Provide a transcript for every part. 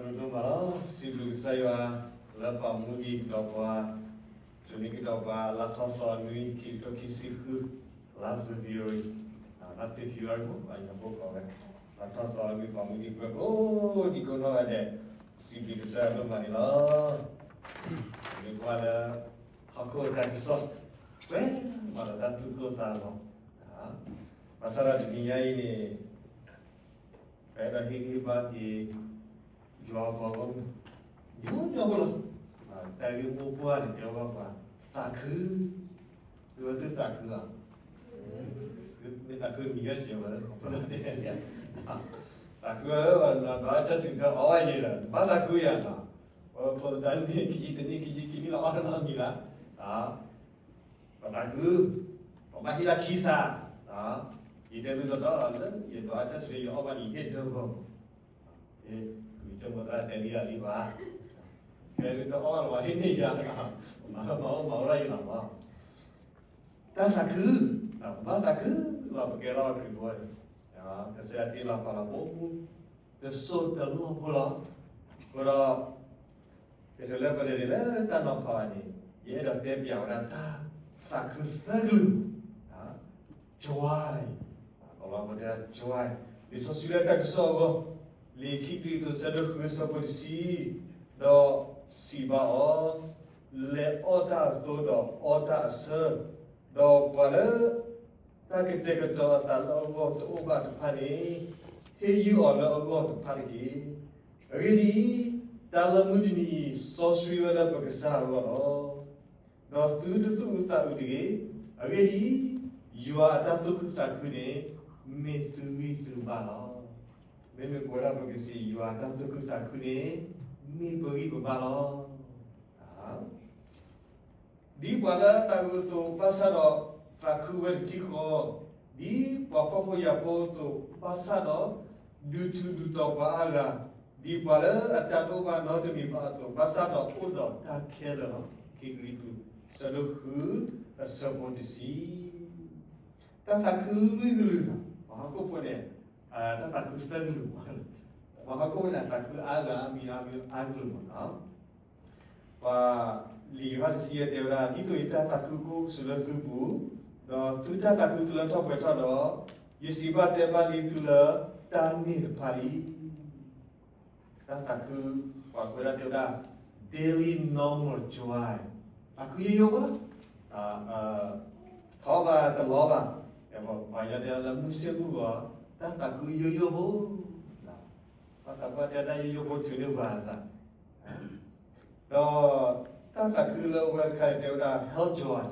ဒိၣ်မးလီၤ. စံးဘျုးကစၢ်ယွၤ လၢပာ်မူဒံးကဒီးပှၤ, ကၠိန့ၢ်ကဒီးပှၤ လါထီၣ်သီနွံ ခံကထိခံဆံဃု လါ February လါ February မ့ၢ်ဘၣ် ယဖိကိးဝဲ လါထီၣ်သီနွံ ပာ်မူဒံးပှၤကိးဒံးကိးနီၢ်ဂၤဒဲး, စံးဘျုးကစၢ်ယွၤဒိၣ်မးန့ၣ်လီၤ. မ့ၢ်ကွၢ်လၢ ဟီၣ်ခိၣ်အတၢ်ကစီၣ် ပှဲၤမးဒီးတၢ်သူၣ်ကိၢ်သးဂီၤ, ဘၣ်ဆၣ်ဒီးတနံၤညါအံၤန့ၣ် ပအဲၣ်ဒိးဟ့ၣ်ဂံၢ်ဟ့ၣ်ဘါက့ၤ ယွၤအပှၤဂီၢ်မုၢ် ညီညီဖိလီၤ. တၢ်ဂ့ၢ်မိၢ်ပှၢ်န့ၣ် တဲဘၣ်ပှၤ သးခု, သုဝဲသုသးခုဧါ, မ့ၢ်သးခုမံၤယဲၢ်ကဲဝဲလၢ သးခုဧါ, ဒီးအချၢစံးဆၢအီၣ်ဘၣ်ယဲၢ်ဒီး ဘၣ်သးခုယၤနီၤ, ပဖိသဒါန့ၣ် ကယံာ်တနံၣ်ကယံာ်ခံနံၣ်လီၤ အီၣ်တနီၤမံၤလၢ ပသးခု, ပဘၣ်ဟ့ၣ်လၢခံစး, ယတဲသုတီတီလီၤလၢ ယဒိးအတၢ်စံး ယအီၣ်ဘၣ်န့ၣ် ယဟ့ၣ်ဒၢဂီၢ်, မ့ၢ်တမၤသရၣ်တဲလံလၢလံဘၣ်, တဲသုတအီၣ်လီၤ ဟ့ၣ်န့ၢ်ယၤ, မၤမၤအိၣ်မၤအိၣ်လၢယလီၤမး, တၢ်သးခု, ပဘၣ်သးခုလီၤ ပကဲလီၤခရံာ်ဖိန့ၣ်, ကစၢ်ယွၤတ့လီၤပာ်လီၤပအိၣ်မူ တစိၢ်တလီၢ်ဖိလီၤ, အဃိဒီး တချုးလၢပလဲၤဒ်လၢတၢ်နီၤဖးဘၣ်န့ၣ် ယအဲၣ်ဒိးတဲပျးဝဲဒၣ်တၢ်သးခုသၢကလုာ်, joy, ကလီဖိတဲ joy, လံာ်စီဆှံလၢတၢ်ကစီၣ်အဂီၢ်, လံာ်ခံကရံၣ်သူးဆၢဒိၣ်ဃုအဆၢဖိတဆံ, ဒီးစံးဘၣ်အီၤ, လဲၤအီၣ်တၢ်အသိဒီးအီတၢ်အဆၢ, ဒီးပှၤလၢ တၢ်ကတဲာ်ကတီၤအသးလၢအဂီၢ်တအိၣ်ဘၣ်တဖၣ်န့ၣ်, ဟ့ၣ်ယုၢ်အီၤလၢအဂီၢ်တဖၣ်တက့ၢ်. အဂ့ၢ်ဒ်အံၤ, တၢ်လၢမုၢ်တနံၤအံၤ စီဆှံဝဲလၢပကစၢ်အဂီၢ်လီၤ. ဒီးသုတသူၣ်အုးသးအုးတဂ့ၤ. အဂ့ၢ်ဒ်အံၤ, ယွၤအတၢ်သူၣ်ခုသးခုန့ၣ် မ့ၢ်သုဂံၢ်သုဘါလီၤ. မ့မ့ၢ်ပဝဲဒၣ်ပကစံး ယွၤအတၢ်သူၣ်ခုသးခုန့ၣ် မ့ၢ်ပဂံၢ်ပဘါလီၤ. ဒ်ပှၤလၢအသးအုးအသိး ဘၣ်ဆၣ်ဒီးသးခုဝဲတထံၣ်ဃီ, ဒ်ပှၤဖှီၣ်ဖိယာ်ဖိအသိး ဘၣ်ဆၣ်ဒီးဒုးထူဒုးတီၤပှၤအါဂၤ, ဒ်ပှၤလၢအတၢ်တအိၣ်ဘၣ်နီတမံၤဘၣ်အသိး ဘၣ်ဆၣ်ဒီးအိၣ်ဒီးတၢ်ခဲလၢာ်လီၤ. ခံကရံၣ်သူး ဆၢဒိၣ်ဃု အဆၢဖိတဆံ တၢ်သးခုလွံၢ်ကလုာ်လီၤ. ပှၤဟီၣ်ခိၣ်ဖိန့ၣ် တၢ်သးခုသၢကလုာ်, ပှၤဟီၣ်ခိၣ်ဖိန့ၣ် အသးခုအါဂၤအါမံၤအါမံၤအါကလုာ်မးလီၤ. ပှၤလံာ်ယိၤဟၣ်တဆံယဲၢ်တဲဝဲဒၣ်, ဒ်သိးယတၢ်သးခုကအိၣ်ကဆိးလၢသုပူၤ, ဒီးသုတၢ်သးခုကလၢထီၣ်ပှဲၤထီၣ်ဒီး, ယစံးဘၣ်တဲဘၣ်လံသုလၢတၢ်န့ၣ်တဖၣ်လံ. တၢ်သးခု, ပှၤကွဲးဒၣ်တဲဝဲဒၣ် daily normal joy, သးခုယိယိဖိလီၤ. ထီဘၣ်တလီၤဘၣ်, ပှၤကညီတဲလၢမုၢ်ဆ့ၣ်မုၢ်ဂီၤ, တၢ်သးခုယိယိဖိ, ပှၤသးပှၢ်တဲတၢ်ယိယိဖိထုးန့ၢ်ပှၤအသး, ဒီးတၢ်သးခုလၢအဝဲတခါန့ၣ်တဲဝဲဒၣ် health joy,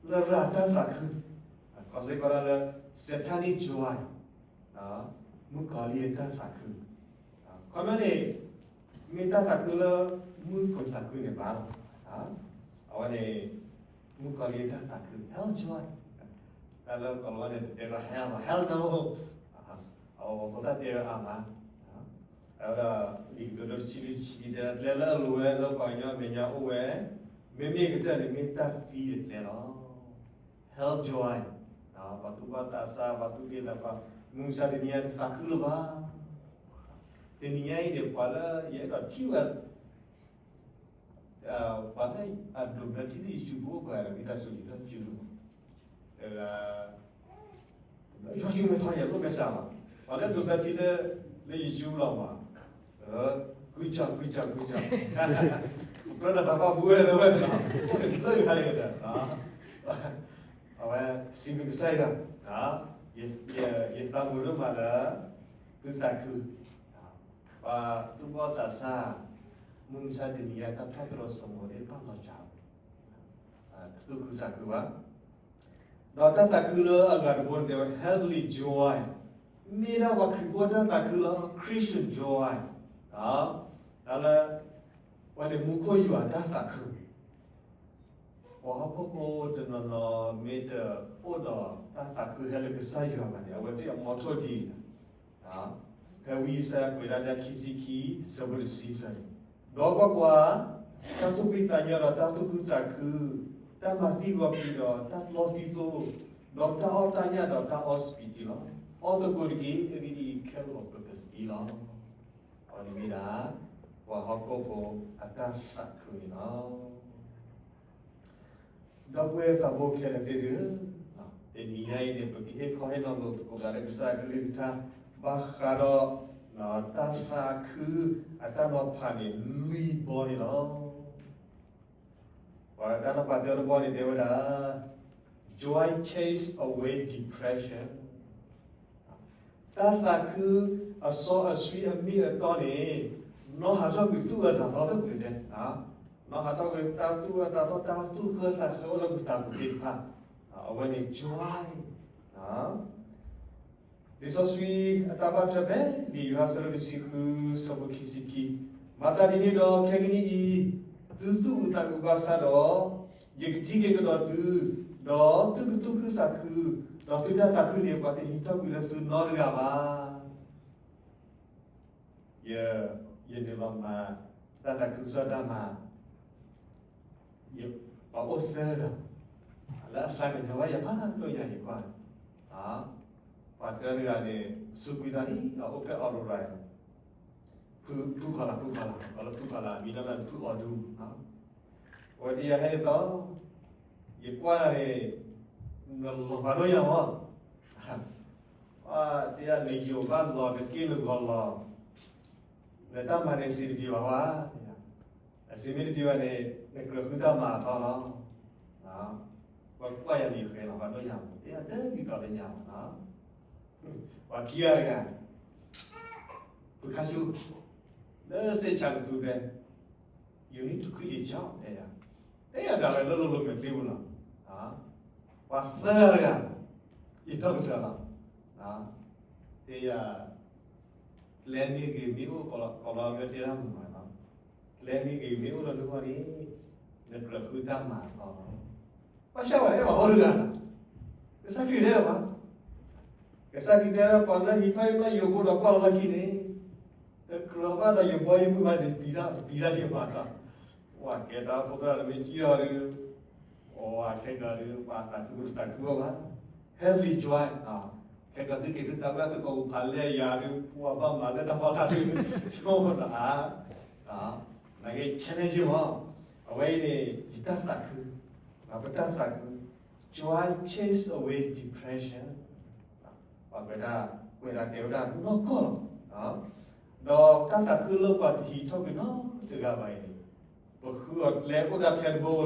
လရာ်တၢ်သးခု, ခီစ့ၢ်ကီးဒၣ်လၢ satanic joy, မုၣ်ကီၤလံၢ်အတၢ်သးခု, ခီပညီန့ၣ် မ့ၢ်တၢ်သးခုလၢမုၣ်ကီၤသးခုန့ၣ်ဘၣ်လီၤ. အဝဲန့ၣ် မုၣ်ကီၤလံၢ်အတၢ်သးခု health joy, တၢ်လၢကီၤလၤဝါန့ၣ် တတဲလီၤ health ဘၣ် health နီၢ်, အဝဲဖိသၣ်တဲဝဲအါမး, အဝဲဒၣ်လံာ်ကတိၤဒိတဆံလွံၢ်ဆံ တဲလၢကျဲလၢအလိၤဝဲလၢပှၤကညီအမဲာ်ညါအိၣ်ဝဲ, မ့မ့ၢ်ကတၢၢ်န့ၣ်မ့ၢ်တၢ်သံအကျဲလီၤ. health joy, ပှၤသူၣ်ဘီၣ်သးစၢ် ပှၤသူၣ်က့သးပှၢ်, မုၢ်မဆါတနံၤညါတသးခုလၢၤဘၣ်. တနံၤညါအံၤန့ၣ် ပှၤလၢယအဲၣ်ဒိးထံၣ်ဝဲ ပှၤလၢအဒိးဘျၢထံလၢယစုပူၤအိၣ်ပှဲၤဒီး မ့ၢ်တၢ်ဆိၣ်ဂ့ၤလၢယစုပူၤ, ယွၤယုၢ်မဲာ်ထီၣ်ယဲၢ်လိၣ်မဲာ်ဆှးဘၣ်, ပှၤလၢဒိးဘျၢထံလၢ လၢယစုပူၤလီၤမး, ကွံကၠီကွံကၠီကွံကၠီ, ပြၢဒီးသးဘၣ်ပူၤဝဲဒၣ်ဝဲ, လၢယခါန့ၣ်ဒီး အဝဲစံးဘျုးကစၢ်ယွၤ, ယသးမုာ်ဒိၣ်မးလၢ သုသးခု, ပှၤသူၣ်ဘီၣ်သးစၢ်, မုၢ်မဆါတနံၤညါတၢ်ထီၣ်တြီၤစိမိၤသ့ၣ်တဖၣ်လီၤစှၤ, တသူၣ်ခုသးခုဘၣ်. ဒီးတၢ်သးခုလၢအဂၤတဘိန့ၣ်တဲဝဲ heavenly joy, မ့ၢ်ဒၣ်ပှၤခရံာ်ဖိတၢ်သးခုလီၤ Christian joy, တၢ်လၢ ပှၤန့ၣ်မူခိၣ်ယွၤတၢ်သးခု ပှၤဟီၣ်ခိၣ်ဖိတနီၤနီၤ မ့ၢ်တအိၣ်ဒီးတၢ်သးခုဟဲလၢကစၢ်ယွၤဘၣ်န့ၣ် အဝဲသ့ၣ်အမီထိၣ်ဒ်အံၤလီၤ. ဖဲဝံယၡါယၤကွဲးဒၣ်လၢခံဆံခံ ဆၢဖိတဆံသၢန့ၣ်, ဒီးကွၢ်ကွၢ်, တၢ်သူၣ်ဖှံသးညီဒီးတၢ်သူၣ်ခုသးခု, တၢ်မၤသံဂီၤပံၤဒီးတၢ်ပျီသံသိ, ဒီးတၢ်အီၣ်တၢ်ညၣ်ဒီးတၢ်အီစပံးတံလီၤ. အီၣ်သကိးတက့ၢ်, အဂ့ၢ်ဒ်အံၤ, ခဲလၢာ်ပကသံလီၤ. အဝဲန့ၣ်မ့ၢ်ဒၣ် ပှၤဟီၣ်ခိၣ်ဖိအတၢ်သးခုန့ၣ်လီၤ. ဒီပုၢ်ဝဲၢ်သးဘိခဲလၢာ်သ့ၣ်ဧၢ, တနံၤညါအံၤန့ၣ် ပကဟ့ၣ်ခီဟ့ၣ်နီၤလိာ်သကိးသးလၢကစၢ်အကလုၢ်ကထါ ဘၣ်ဃးဒီး တၢ်သးခုအတၢ်နီၤဖးန့ၣ် လွံၢ်ဘီန့ၣ်လီၤ. ပှၤတၢ်နီၤဖးတၢတဘီန့ၣ်တဲဝဲဒၣ် Joy chase away depression. တၢ်သးခုအစီအဆှံအမ့ၢ်အတီန့ၣ် နီၢ်ဟးထီၣ်ကွံာ်သူၣ်အၢသးသီသပှ့ၤတဲ, နီၢ်ဟးထီၣ်ကွံာ်တၢ်သူၣ်အၢသးသီ တၢ်သူၣ်ခုသးခုအိၣ်လၢပသးပူၤသ့ၣ်တဖၣ်, အဝဲန့ၣ် joy လံာ်စီဆှံအတၢ်ဘၣ်ထွဲဖဲ လံာ်ယိၤဟၣ်အဆၢဒိၣ်တဆံဃု အဆၢဖိခံဆံခံ, မၤသးဒ်န့ၣ်ဒီးခဲကနံၣ်အံၤ သုသူၣ်အုးသးအုးဘၣ်ဆၣ်ဒီး ယကထံၣ်က့ၤကဒီးသု, ဒီးသုကသူၣ်ခုသးခု, ဒီးသုတၢ်သးခုန့ၣ် ပှၤတဟံးထီၣ်ကွံာ်လၢသုနီတဂၤဘၣ်. ယ, ယနုာ်လီၤမၤ တၢ်သးခုကစီၣ်တၢ်မၤ ပှၤအိၣ်သၢဂၤ လၢအသးကညီၤဘၣ်ယၤဖးဒိၣ်ညါန့ၣ်ကွၢ်, ပှၤတၢတဂၤန့ၣ် စူးကွံာ်သးလံ အအိၣ်ဖဲ Aurora ဖုဖုခီလး ဖုခီလး လၢဖုခီလး မံၤလၢဖုအီၤဒူ အဝဲတယၤဟဲဒ်သိး ယကွၢ်ဒၣ်န့ၣ် နလီၤဖးဒိၣ်ညါမး, တယၤနယိာ်ဘၣ်လီၤ နက့ၢ်နဂီၤလီၤ, နတၢ်မၤန့ၣ်စံးတပျံၤဘၣ်ဝဲ, အစံးမ့ၢ်တပျံၤဘၣ်န့ၣ် နကြၢးဃုတၢ်မၤအသီလီၤ. ပကွၢ်ယၤန့ၣ်ယဃဲလီၤဖးဒိၣ်ညါမး တယၤတဒ်သိးလၢညါမး, ပှၤခံဂၤတဂၤ ပခါဆူ လၢစ့ၣ်ဆၣ်တပူၤဖဲ you need to quit your job တဲယၤ, တဲယၤဒၣ်ဝဲလၢ လိၤလိၤမဲာ်ချံပူၤလီၤ. ပှၤသၢဂၤတဂၤ ယတီၢ်ကတၢၢ်လီၤ. တဲယၤ ကျဲမ့ၢ်ဂ့ၤမ့ၢ်အိၣ် ကီးလီၤမ့ၢ်တဲတၢ်မုာ်မးလီၤ, ကျဲမ့ၢ်ဂ့ၤမ့ၢ်အိၣ်လၢနဂီၢ်န့ၣ် နကြၢးဃုတၢ်မၤအသီလီၤ. ဘၣ်ဆၣ်ပှၤတအဲၣ်ဘၣ်ဟီတဂၤ, ကစၢ်ခရံာ်တအဲၣ်ဘၣ်, ကစၢ်ခရံာ်တဲဒၣ်ပှၤလၢဟံးထီၣ်ယနီၣ်ယိးဘိဒီးကွၢ်လီၤလၢခံန့ၣ်, တကြၢးဘၣ်ဒီးယဘီယမုၢ်ဘၣ်န့ၣ် ပံၤတၢ်ယမၤဒီး, ပှၤကဲတၢ်ဖိသၣ်လၢမ့ၢ်စံၣ်အီၤဒီး, အဝဲခဲကီးဒီး ပှၤသးခုသးခုဘၣ်ဘၣ်, heavenly joy, ခဲကီးသုက့ၤသုသးဝဲဒၣ်သုကိးပူၤဖးလဲၢ်ယၤဒီး ပှၤဘၣ်မၤလၢတၢ်ဖီလာ်ဒီး ဆိကမိၣ်ဒီးဧါ, နာ်က့ challenge မး, အဝဲအံၤန့ၣ် ယတၢ်သးခု, ပတၢ်သးခု, joy chase away depression, ပှၤကွဲးတၢ်, ကွဲးတၢ်တဲဝဲဒၣ်နီၢ်ကီၢ်လီၤ. ဒီးတၢ်သးခုလၢပှၤတဟံးထီၣ်ကွံာ်နီတဂၤဘၣ်အံၤန့ၣ်, ပဃုအီၤကျဲအိၣ်ဒၣ်ထဲတဘိလီၤ. ထဲ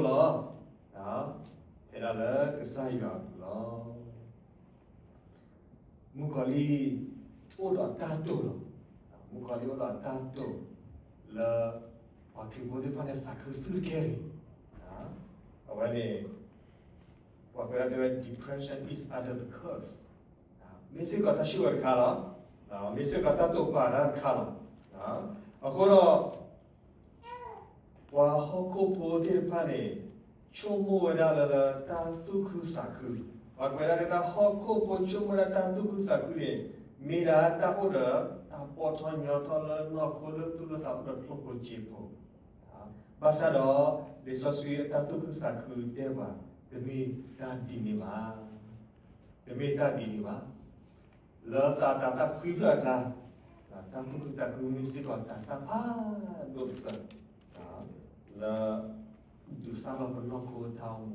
ဒၣ်လၢကစၢ်ယွၤအပူၤလီၤ. မုၣ်ကီၤလံၢ်အိၣ်ဒီးတၢ်တိာ်လီၤ. မုၣ်ကီၤလံၢ်အိၣ်ဒီးတၢ်တိာ် လၢပှၤခရံာ်ဖိသ့ၣ်တဖၣ်န့ၣ်သးခုသူၣ်တကဲန့ၣ်, အဝဲန့ၣ် ပှၤကွဲးဒၣ်တဲဝဲ depression is under the curse, မ့ၢ်စ့ၢ်ကီးတၢ်ဆိၣ်ဂ့ၤတခါလီၤ. မ့ၢ်စ့ၢ်ကီးတၢ်တိာ်ပာ်တၢ်တခါလီၤ. အဃိဒီး ပှၤဟီၣ်ခိၣ်ဖိသ့ၣ်တဖၣ်န့ၣ် ဆိကမိၣ်ဝဲဒၣ်လၢ လၢတၢ်သူၣ်ခုသးခု, ပှၤကွဲးဒၣ်လၢတၢ်ဟီၣ်ခိၣ်ဖိဆိကမိၣ်ဝဲဒၣ်တၢ်သူၣ်ခုသးခုန့ၣ် မ့ၢ်ဒၣ်တၢ်အိၣ်ဒီးတၢ်ပီၢ်ထီၣ်ညီထီၣ်လၢနီၢ်ခိလၢသူၣ်လၢသး အိၣ်ဒီးကျိၣ်ဖိစ့ဖိ, ဘၣ်ဆၣ်ဒီး လံာ်စီဆှံအတၢ်သူၣ်ခုသးခုတဲပှၤ တမ့ၢ်တၢ်ဒ်န့ၣ်ဘၣ်. တမ့ၢ်တၢ်ဒ်န့ၣ်ဘၣ်. လၢသးတၤသၣ်ခွံဖျၢၣ်အကျါ, တၢ်သူၣ်ခုသးခုမ့ၢ်စ့ၢ်ကီးတၤသၣ်ဖးဒိၣ်တဖျၢၣ် လၢ ဒုးသၣ်လီၤပနီၢ်ခိတၢ်အိၣ်မူ,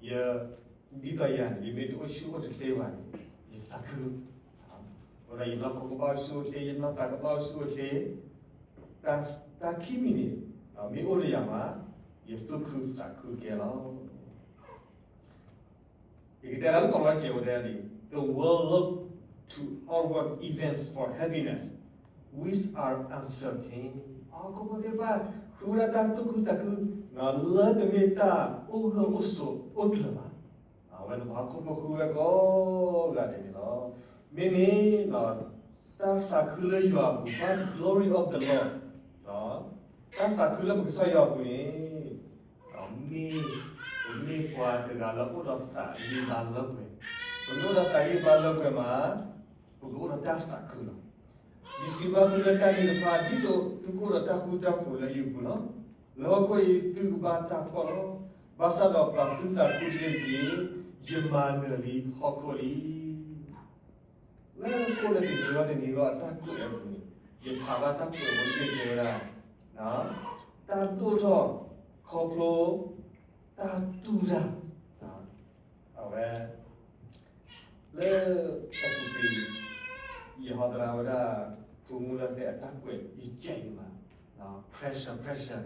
ယ ဒ်သိးယၤန့ၣ် ယမ့ၢ်တအိၣ်ဆူၣ်အိၣ်တချ့ဘၣ်န့ၣ် ယသးခု, အဃိဒီးယနီၢ်ခိကဘၣ်အိၣ်ဆူၣ်အိၣ်ချ့ ယနီၢ်သးကဘၣ်အိၣ်ဆူၣ်အိၣ်ချ့, တၢ်ခံမံၤန့ၣ် မ့ၢ်အိၣ်ဒီးယၤမး ယသူၣ်ခုသးခုကဲလီၤ. ယကတဲလၢကီၢ်လီၤစဲးဝဲဒၣ်န့ၣ် the world look to outward events for happiness which are uncertain. ဟီၣ်ခိၣ်ဖိသ့ၣ်တဖၣ် ဃုဝဲဒၣ်တၢ်သူၣ်ခုသးခု လၢတမ့ၢ်တၢ်အိၣ်ဂၢၢ်အိၣ်ဆိးအိၣ်ကျၢၤဘၣ်. အဝဲန့ၣ်ပှၤဟီၣ်ခိၣ်ဖိဃုဝဲကိးဂၤဒဲးန့ၣ်လီၤ. မ့မ့ၢ် တၢ်သးခုလၢယွၤအပူၤ by the glory of the Lord, တၢ်သးခုလၢပကစၢ်ယွၤအပူၤန့ၣ် မ့ၢ် ပမ့ၢ်ပှၤတဂၤလၢအိၣ်ဒီးသးဂံၢ်ဘါလၢပှဲၤ, ပမ့ၢ်အိၣ်ဒီးသးဂံၢ်ဘါလၢပှဲၤမး ပကအိၣ်ဒီးတၢ်သးခုလီၤ. ယစံးဘၣ်သုလၢတၢ်န့ၣ်တဖၣ် ဒ်သိးသုကအိၣ်ဒီးတၢ်ဃူတၢ်ဖိးလၢယပူၤလီၤ. လၢဟီၣ်ခိၣ်အံၤသုကဘၣ်တၢ်ဖှီၣ်လီၤ. ဘၣ်ဆၣ်ဒီးပာ်သုသးခုတက့ၢ်တက့ၢ်, ယမၤနၢၤလံဟီၣ်ခိၣ်လံ. လၢဟီၣ်ခိၣ်လၢတနံၤဂီၢ်တနံၤဂီၢ်အတၢ်ကွဲးအပူၤန့ၣ် ယဖးဘၣ်တၢ်ကွဲးဖိတဘ့ၣ်တဲဝဲဒၣ်, တၢ်ဒိၣ်ထီၣ်ခီဖျိတၢ်တူၢ်တၢ်, အဝဲ လၢအပူၤကွံာ် ယဟီသရၣ်ဝဲဒၣ် ဖိမုၣ်လၢသဲအတၢ်ကွဲး ယကဲးအံၤမး, pressure, pressure,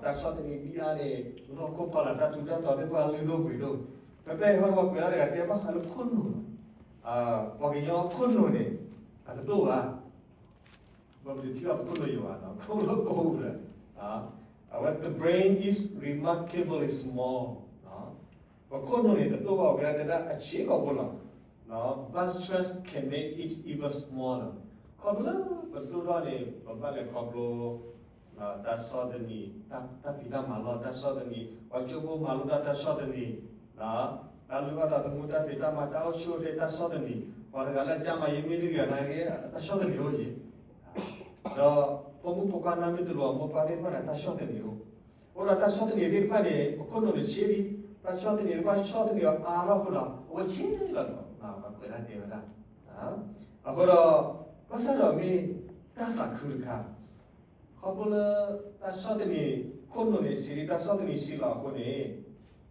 တၢ်ဆီၣ်သနံးဒ်အါန့ၣ် လီၢ်ခိၣ်ဖီလာ်တၢ်ထူးတၢ်တီၤသ့ၣ်တဖၣ်လုၢ်ဒိၣ်ပှ့ၤဒိၣ်, ဖဲဖဲဟီဒီးပှၤကွဲးဒၣ်တဂၤတဲဘၣ်ဃးလၢခိၣ်နူာ်လီၤ, ပှၤကညီခိၣ်နူာ်န့ၣ် အတဒိၣ်ဘၣ် ပတထံၣ်ဘၣ်ပခိၣ်နူာ်ယိာ်ဘၣ်နီၤ, ခိၣ်နူာ်ကိးပူၤဒီး, အဝဲ the brain is remarkably small, ပခိၣ်နူာ်န့ၣ် တဒိၣ်ဘၣ်ဝဲဒၣ်တဲဒၣ်အဆ့ကီၢ်ဖိလီၤ, but stress can make it even smaller, ခီဖျိလၢပဒိၣ်ထီၣ်န့ၣ် ပဘၣ်လဲၤခီဖျိ တၢ်ဆီၣ်သနံး, တၢ်ဖံးတၢ်မၤလီၢ်တၢ်ဆီၣ်သနံး, ပှၤကၠိဖိမၤလိတၢ်တၢ်ဆီၣ်သနံး, တၢ်လုၢ်အီၣ်သးသမူတၢ်ဖံးတၢ်မၤတၢ်အိၣ်ဆူၣ်အိၣ်ချ့တၢ်ဆီၣ်သနံး, ပှၤတဂၤလၢကၢ်မၤယမ့ၢ်တဂၤနာ်က့ တၢ်ဆီၣ်သနံးအိၣ်ယံၤ, ဒီးဖိမုၣ်ဖိခွါနၢ်မ့ၢ်တလိၤအမိၢ်ပၢ်သ့ၣ်တဖၣ်န့ၣ် တၢ်ဆီၣ်သနံးအိၣ်, အိၣ်ဒီးတၢ်ဆီၣ်သနံးသ့ၣ်တဖၣ်န့ၣ် ပခိၣ်နူာ်န့ၣ်ဆ့လံ, တၢ်ဆီၣ်သနံးသ့ၣ်တဖၣ်ဆီၣ်သနံးအါထီၣ်အဃိဒီး အဝဲဆ့လီၤ, ပှၤကွဲးဒၣ်တဲဝဲဒၣ်, အဃိဒီး ဘၣ်ဆၣ်ဒီးမ့ၢ်တၢ်သးခုတခါ ခီဖျိလၢ တၢ်ဆီၣ်သနံး, ခိၣ်နူာ်န့ၣ် ဆ့လံ တၢ်ဆီၣ်သနံးဆ့လီၤအဃိန့ၣ်,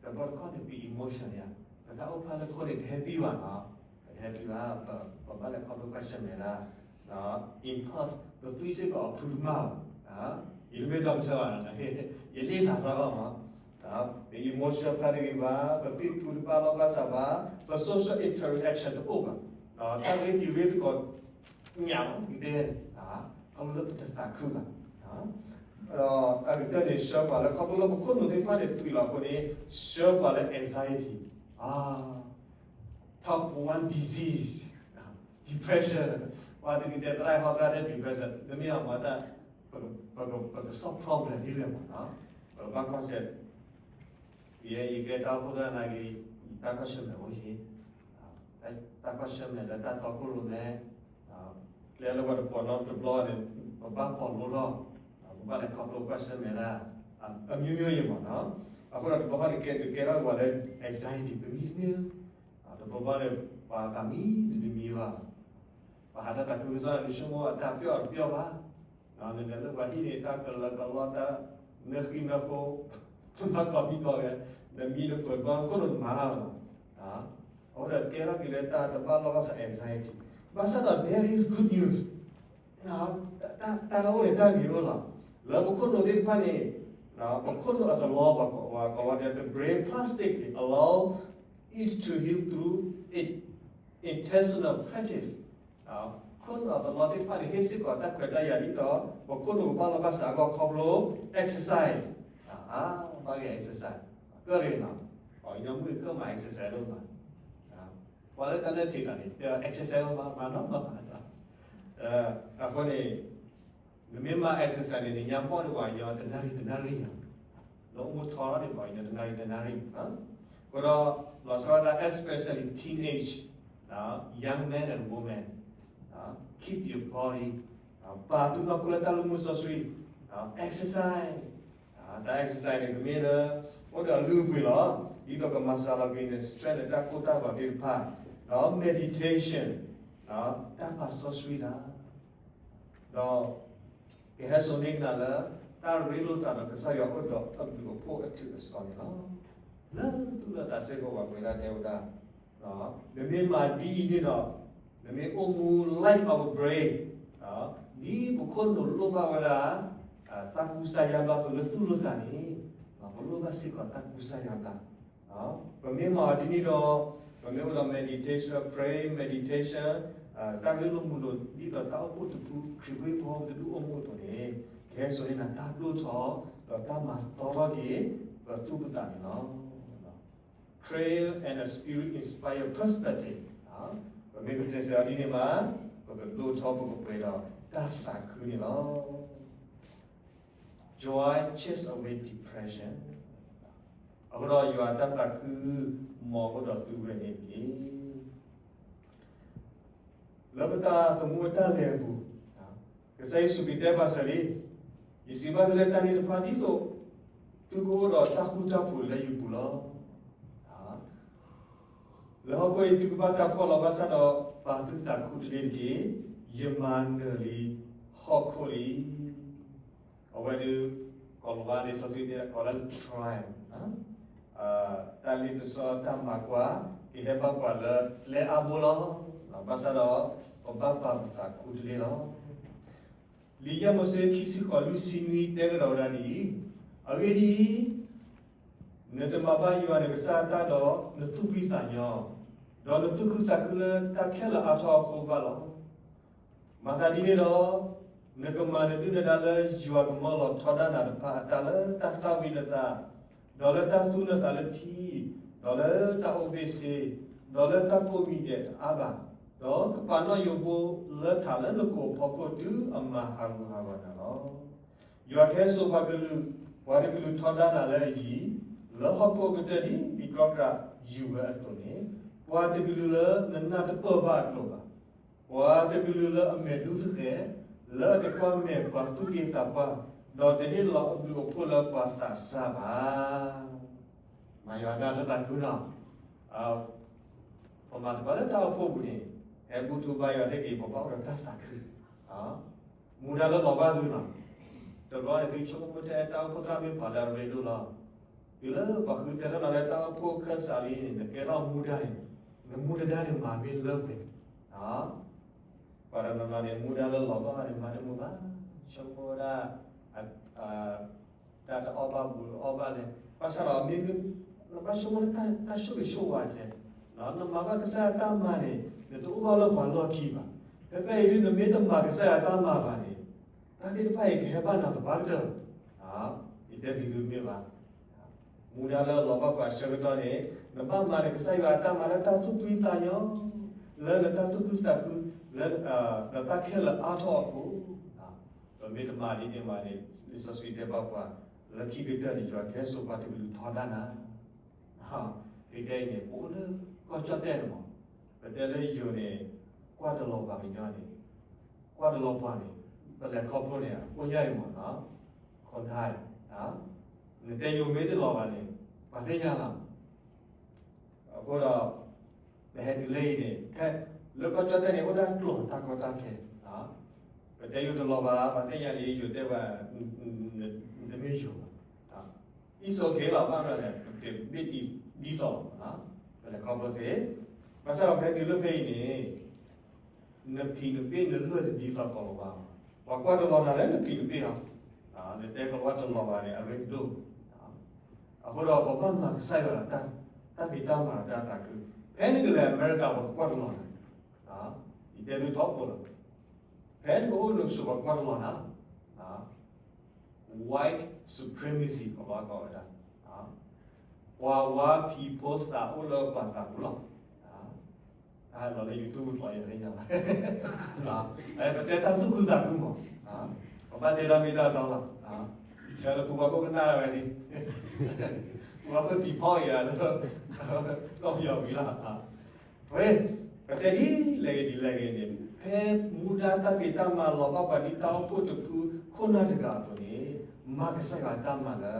တဘျီတခီၣ်န့ၣ် ပ emotion ယါ, ပတၢ်အိၣ်ဖျါလၢခိၣ်န့ၣ် တ happy ဘၣ်နီၤ, တ happy ဘၣ်, ပဘၣ်လဲၤခီဖျိကွၢ်ဆၢၣ်မဲာ်ဒၣ်, impulse ပသွံၣ်စ့ၢ်ကီးအဖုတမၢၢ်ဘၣ်, ယတမ့ၢ် doctor ဘၣ်နီၤ, ယလ့ၣ်လၤသီအီၤမး, ပ emotion ဖျါတဂ့ၤဘၣ်, ပသွံၣ်ဖုတဘၣ်လီၢ်ဘၣ်စးဘၣ်, ပ social interaction တအိၣ်ဘၣ်, တၢ်ရ့တံၤရ့သကိး ညၣ်လီၤပတဲ, ခီဖျိလၢပတသးခုဘၣ်, ဒီးအကတၢၢ်န့ၣ် ဆှၢပှၤလၢ ခီဖျိလၢပခိၣ်နူာ်သ့ၣ်တဖၣ်န့ၣ် သွံၣ်လီၤအဃိန့ၣ် ဆှၢပှၤလၢ anxiety, top one disease, depression, ပှၤတနံၤတဲသရၣ်ဟီသရၣ်တဲ depression နမ့ၢ်အမၤတၢ်, ပက solve problem ဒ်လဲၣ်မး, ပကဘၣ်ကွၢ်ဆၢၣ် ယဲယကဲတၢ်အိၣ်ဖှိၣ်သရၣ်နာ်က့, ယတၢ်ကွၢ်ဆၢၣ်မဲာ်အိၣ်ယံၤ, တၢ်ကွၢ်ဆၢၣ်မဲာ်လၢတၢ်တီခိၣ်ရိၣ်မဲ, ကျဲလၢပှၤတပိာ်နီတဘျီန့ၣ် ပဘၣ်ပိာ်လိထီၣ်, ပဘၣ်လဲၤခီဖျိကွၢ်ဆၢၣ်မဲာ်ဒၣ်, အမျိုးမျိုးယံၤမးနီၤ, အဃိဒီးတဘျီဃီန့ၣ် ကဲကဲထီၣ်ပှၤလၢ anxiety ပမံတမံၤ, တဘျီဘျီန့ၣ် ပှၤကမံတမံၤဘၣ်, ပှၤဟးတၢ်သးခုကစီၣ်န့ၣ် ဆိကမိၣ်အတၢ်ပျီၢ်တပျီၢ်ဘၣ် နလဲၤလၢပှၤဟံၣ်န့ၣ် တၢ်ကလၢကလီတၢ် နဃံနဃိ တမၤကီၢ်မံကီၢ်ဂဲၤ နမံနပၢၢ်တဘျီ ခိၣ်နူာ်တမၤတၢ်လီၤ. အဃိဒီးကဲထီၣ်က့ၤလၢတၢ်တဘၣ်လီၢ်ဘၣ်စး anxiety, ဘၣ်ဆၣ်ဒီး there is good news, တၢ်အိၣ်န့ၣ်တၢ်ဂ့ၤအိၣ်လီၤ. လၢပခိၣ်နူာ်သ့ၣ်တဖၣ်န့ၣ် ပခိၣ်နူာ်အသလီ ပှၤကိးဝဲဒၣ် the brain plastic allow it to heal through it intentional practice, ခိၣ်နူာ်အသလီသ့ၣ်တဖၣ်န့ၣ် ဟ့ၣ်စ့ၢ်ကီးတၢ်ခွဲးတၢ်ယာ်ဒ်သိး ပခိၣ်နူာ်ကဘၣ်လီၢ်ဘၣ်စးအဂီၢ်ခီဖျိ exercise, ဘၣ်ဂ့ၤ exercise, ကၢၣ်ရ့ၣ်နီၤ, ပှၤကညီမုၣ်ကမၤ exercise ဒိၣ်မး, ပှၤလၢတၢ်လၢထံးတၢ်န့ၣ် exercise မၤနီၤ, အဃိန့ၣ် နမ့ၢ်မၤ exercise န့ၣ် နညါဘီၣ်န့ၣ်ပှၤကညီတနၣ်ရံၣ်တနၣ်ရံၣ်ညါ, နအိၣ်မူထီထီၣ်န့ၣ် ပှၤကညီတနၣ်ရံၣ်တနၣ်ရံၣ်, အဃိဒီး လီၤဆီဒၣ် especially teenage, young men and women, keep your body, ပာ်သုနီၢ်ခိလၢတၢ်လုၢ်မုၢ်စီဆှံ, exercise, တၢ် exercise န့ၣ် တမ့ၢ်လၢ အိၣ်ဒီးအလုၢ်အပှ့ၤလီၤ, ဒ်သိးကမၤစှၤလီၤကွံာ်န့ၣ် stress လၢတၢ်ကိၢ်တၢ်ဂီၤသ့ၣ်တဖၣ်, ဒီး meditation, တၢ်ပာ်စီဆှံသး ဒီး ကဟဲစိာ်န့ၢ်ကနၣ်လၢ တၢ်ရ့လိာ်သးဒီးကစၢ်ယွၤအိၣ်ဒီးအဘျုးအဖှိၣ်အထူးအစီန့ၣ်လီၤ. လၢသူၣ်လၢသးစ့ၢ်ကီးပှၤကွဲးဒၣ်တဲဝဲဒၣ်, နမ့ၢ်မၤဒ်အံၤန့ၣ်ဒီး နမ့ၢ်အိၣ်မူ light our brain, ဒ်ပခိၣ်နူာ်လိၣ်ဘၣ်ဝဲဒၣ် တၢ်ကူစါယါဘျါအသိးလၢသူၣ်လၢသးန့ၣ်, ပလိၣ်ဘၣ်စ့ၢ်ကီးတၢ်ကူစါယါဘျါ ပမ့ၢ်မၤအီၤဒ်န့ၣ်ဒီး ပမ့ၢ်အိၣ်ဒီး meditation, pray, meditation, တၢ်ရ့လိာ်မုာ်လိာ် ဒ်သိးတၢ်အိၣ်ဖှိၣ်တဖု ခရံာ်ဖိပတဒူၣ်အိၣ်မူအသိးန့ၣ်, ကဟဲစိာ်န့ၢ်နၤတၢ်ဒိၣ်ထီၣ် ဒီးတၢ်မၤသီထီၣ်က့ၤ ပသူၣ်ပသးန့ၣ်လီၤ. Prayer and a spirit inspired perspective, ပမ့ၢ်ကတဲစဲအီၤဒ်န့ၣ်မး, ပကဒိၣ်ထီၣ်ပကပှဲၤဒီးတၢ်သးခုန့ၣ်လီၤ. Joy chase away depression. အဃိဒီးယွၤတၢ်သးခု မ်အဃိဒီးသုဝဲန့ၣ်တက့ၢ်. လၢပတၢ်သမူအတၢ်လဲၤအပူၤ, ကစၢ်ယ့ၣ်ၡူးခရံာ်တဲဘၣ်စၢၤလံ, ယစံးဘၣ်သုလၢတၢ်န့ၣ်တဖၣ်ဒ်သိး သုကအိၣ်ဒီးတၢ်ဃူတၢ်ဖိးလၢယပူၤလီၤ. လၢဟီၣ်ခိၣ်အံၤသုကဘၣ်တၢ်ဖှီၣ်လီၤဘၣ်ဆၣ်ဒီး ပာ်သုသးခူတလ့ၤတက့ၢ်. ယမၤနၢၤလံ ဟီၣ်ခိၣ် ဟီၣ်ခိၣ်လံ. အဝဲဒၣ် ကိၤလၤဝါလံာ်စီဆှံတဲကိးလၢ triumph တၢ်လ့ပစီတၢ်မၤကွၢ် ကဟဲဘၣ်ပှၤလၢကျဲအါဘိလီၤ. ဘၣ်ဆၣ်ဒီး ပဘၣ်ပာ်ပသးခူတလ့လီၤ. လံာ်ယဲၢ်မိၤၡ့ခံဆံဃိးလွံၢ်ဆံနွံတဲကဒီးဝဲဒၣ်ဒ်အံၤ, အဂ့ၢ်ဒ်အံၤ, နတမၤဘၣ်ယွၤနကစၢ်အတၢ်ဒီး နသူၣ်ဖှံသးညီ, ဒီးနသူၣ်ခုသးခုလၢတၢ်ခဲလၢာ်အါထီၣ်အဃိဘၣ်လီၤ. မၤသးဒ်န့ၣ်ဒီး, နကမၤနဒုၣ်နဒါလၢယွၤကမၢလီၤထီဒါနၤတဖၣ်အတၢ်လၢတၢ်သၣ်ဝံၤနသး, ဒီးလၢတၢ်သူၣ်နသးလၢထံ, ဒီးလၢတၢ်အိၣ်ဘ့ၣ်ဆ့, ဒီးလၢတၢ်ကိးမံၤဒဲးတအါဘၣ်, ဒီးကပာ်နီၣ်ယိးဘိလၢထးလၢနကိာ်အဖီခိၣ်တုၤအမၤဟးဂူာ်ဟးဂီၤနၤလီၤ. ယွၤကဟဲစိာ်ပှၤကလုာ်, ပှၤတကလုာ်ထီဒါနၤလၢအယံၤ, လၢဟီၣ်ခိၣ်အကတၢၢ်ဒ် လံာ်ကြီကြးယူၤဝဲအသိးန့ၣ်, ပှၤတကလုာ်လၢနနၢ်တပၢၢ်ဘၣ်အကျိၤဘၣ် ပှၤတကလုာ်လၢအမဲာ်ဒူသဃဲၤ, လၢအတကွၢ်မဲာ်ပှၤသူၣ်က့သးပှၢ်, ဒီးတဟ့ၣ်လီၤအဘျုးအဖှိၣ်လၢပှၤသးစၢ်ဘၣ်. မၤယွၤတၢ်လၢသးခုနီၤ. ပမၤသကိးလၢတၢ်အိၣ်ဖှိၣ်ပူၤန့ၣ်, ဟဲဘူၣ်ထီၣ်ဘါယွၤသ့ၣ်ဂ့ၤ ပဘၣ်အိၣ်ဒီးတၢ်သးခု မူဒါလၢလီၤဘၣ်သုနီၤ. တဘျီန့ၣ် သုဆိကမိၣ်ထဲတၢ်အိၣ်ဖှိၣ်သရၣ်မ့ၢ်ပှၤလၢအရ့ဒိၣ်လီၤ. တုၤလၢပှၤဃုထၢထီၣ်နၤလၢတၢ်အိၣ်ဖှိၣ်ခၢၣ်စးလံန့ၣ် နကဲထီၣ်မူဒါန့ၣ်, နမူဒါန့ၣ်မၤမ့ၢ်လၢပှဲၤ, ပှၤတနီၤနီၤန့ၣ် မူဒါလၢလီၤဘၣ်န့ၣ် မၤတမုာ်ဘၣ်, ဆိကမိၣ်ဝဲဒၣ် တၢ်တအီၣ်ဘၣ်ဘူးအီၣ်ဘၣ်လဲၣ်. ဘၣ်ဆၣ်ဒီးမ့မ့ၢ် နဘၣ်ဆိကမိၣ်လၢတၢ်ဆိၣ်ဂ့ၤဆိၣ်ဝါကျဲ, နမၤဘၣ်ကစၢ်ယွၤတၢ်မၤန့ၣ် နတအိၣ်ဘၣ်လၢပှၤလီၢ်ခံဘၣ်. ဖဲဖဲအံၤဒ်နမ့ၢ်တမၤကစၢ်ယွၤတၢ်မၤဘၣ်န့ၣ်, တၢ်သ့ၣ်တဖၣ်အံၤကဟဲဘၣ်နၤသပှၢ်ကတၢၢ်, ယတဲဒ်သုမ့ၢ်ဘၣ်. မူဒါလၢလီၤဘၣ်ပှၤဆၢကတီၢ်န့ၣ်, နဘၣ်မၤနကစၢ်ယွၤအတၢ်မၤလၢတၢ်သူၣ်ဖှံသးညီ, လၢနတၢ်သူၣ်ခုသးခု, လၢနတၢ်ခဲလၢာ်အါထီၣ်အဃိ, ပမ့ၢ်တမၤဒ်န့ၣ်မးန့ၣ် လံာ်စီဆှံတဲဘၣ်ပှၤ, လၢခံကတၢၢ်န့ၣ် ယွၤကဟဲစိာ်ပှၤတကလုာ်ထီဒါနၤ. ခဲအံၤန့ၣ် ပအိၣ်လၢကီၢ်ကၠီၣ်တဲၣ်န့ၣ်မး, ပတဲလၢယိၤန့ၣ် ကွၢ်တလီၤပှၤကညီန့ၣ်, ကွၢ်တလီၤပှၤန့ၣ်, ပလဲၤခီဖျိန့ၣ် အကိၣ်ညါန့ၣ်မးနီၤ, ခီၣ်ထါ, နတဲယိၤမ့ၢ်တလီၤဘၣ်န့ၣ် ပှၤသ့ၣ်ညါလီၤ. အဃိဒီး ပဟဲတုၤလၢအံၤန့ၣ် ခဲ လၢကီၢ်ကၠီၣ်တဲၣ်န့ၣ် အိၣ်ဒၣ်ကျိာ်တၢ်ကီတၢ်ခဲ, ပတဲယိၤတလီၤဘၣ် ပှၤသ့ၣ်ညါလံ ယိၤတဲဝဲ တမ့ၢ်ယိၤဘၣ်, အံၣ်စခ့လီၤ ဘၣ်မနုၤလဲၣ် ပတဘ့ၣ်ဒ်သိးလီၤ, ပလဲၤခီဖျိသ့, ဘၣ်ဆၣ်ဒီးဖဲတုၤလၢဖဲအံၤန့ၣ် နဖံးနပ့ၢ်နလၢၢ်တဒ်သိးကိၤလၤဝါဘၣ်, ပှၤကွၢ်တလီၤနၤလၢနဖံးနပ့ၢ်လီၤ. နတဲကိၤလၤဝါတလီၤဘၣ်န့ၣ် အရ့ဒိၣ်, အဃိဒီးပဘၣ်မၤကစၢ်ယွၤဒီး တၢ်ဖံးတၢ်မၤဒီးတၢ်သးခု, ဖဲနကလဲၤအမဲရကၤ ပှၤကကွၢ်တလီၤနၤ, ယတဲသုထီဘိလီၤ, ဖဲနကအိၣ်နကဆိး ပှၤကကွၢ်တလီၤနၤလီၤ. White supremacy ပှၤဘၣ်ကိးဝဲဒၣ်, ပှၤဝါဖံးဖိသးအိၣ်လၢပှၤသးပူၤလီၤ. တၢ်လီၤလၢ YouTube ပျီယသ့ၣ်ညါဘၣ်, ပတဲတၢ်သူၣ်ခုသးခုမး, ပဘၣ်တဲတၢ်မ့ၢ်တၢ်တီလီၤ, ဆၢလၢပူၤဘၣ်ခိၣ်ကနၣ်ဝဲန့ၣ်, ပူၤဘၣ်ခိၣ်တံၤဖီအံၤလၢ ကီၢ်ပယီၤဝံၤလီၤ. ဝဲ ပတဲဒ်လဲၣ်ဂ့ၤဒ်လဲၣ်ဂ့ၤန့ၣ် ဖဲမူဒါတၢ်ဖံးတၢ်မၤလီၤဘၣ်ပှၤဒ်တၢ်အိၣ်ဖှိၣ်တဖုခိၣ်နၢ်တဂၤအသိးန့ၣ် မၤကစၢ်ယွၤတၢ်မၤလၢ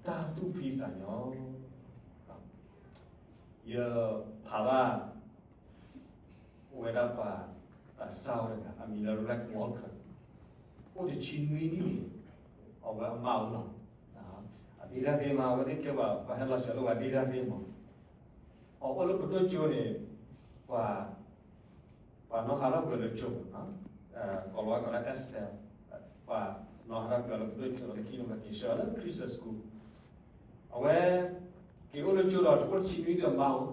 တၢ်သူၣ်ဖှံသးညီ. ယဖးဘၣ် အိၣ်ဝဲဒၣ်ပှၤသးစၢ်ဝဲတဂၤ အမံၤလၢ Ralph Walker, အိၣ်တဆံနွံနံၣ်န့ၣ် အဝဲအမါအိၣ်လီၤ. အဒ့တၢ်သ့မး အဝဲသ့ၣ်ကဲပှၤ ပှၤဟဲလီၤစၢၤလၢပှၤဒ့တၢ်သ့မး, အအိၣ်လၢပဒိၣ်ကၠိန့ၣ် ပှၤ ပှၤနီၣ်ဟးထီၣ်ကွံာ်လၢကၠိမး, ကိၤလၤဝါကိးလၢ Estelle, ပှၤနီၣ်ဟးထီၣ်ကွံာ်လၢပဒိၣ်ကၠိလၢခံန့ၣ် ပှၤက့ၤဆှၢလၢ Christian School, အဝဲ က့ၤအိၣ်လၢကၠိဒီး တအိၣ်တဆံနွံဒီးမါအိၣ်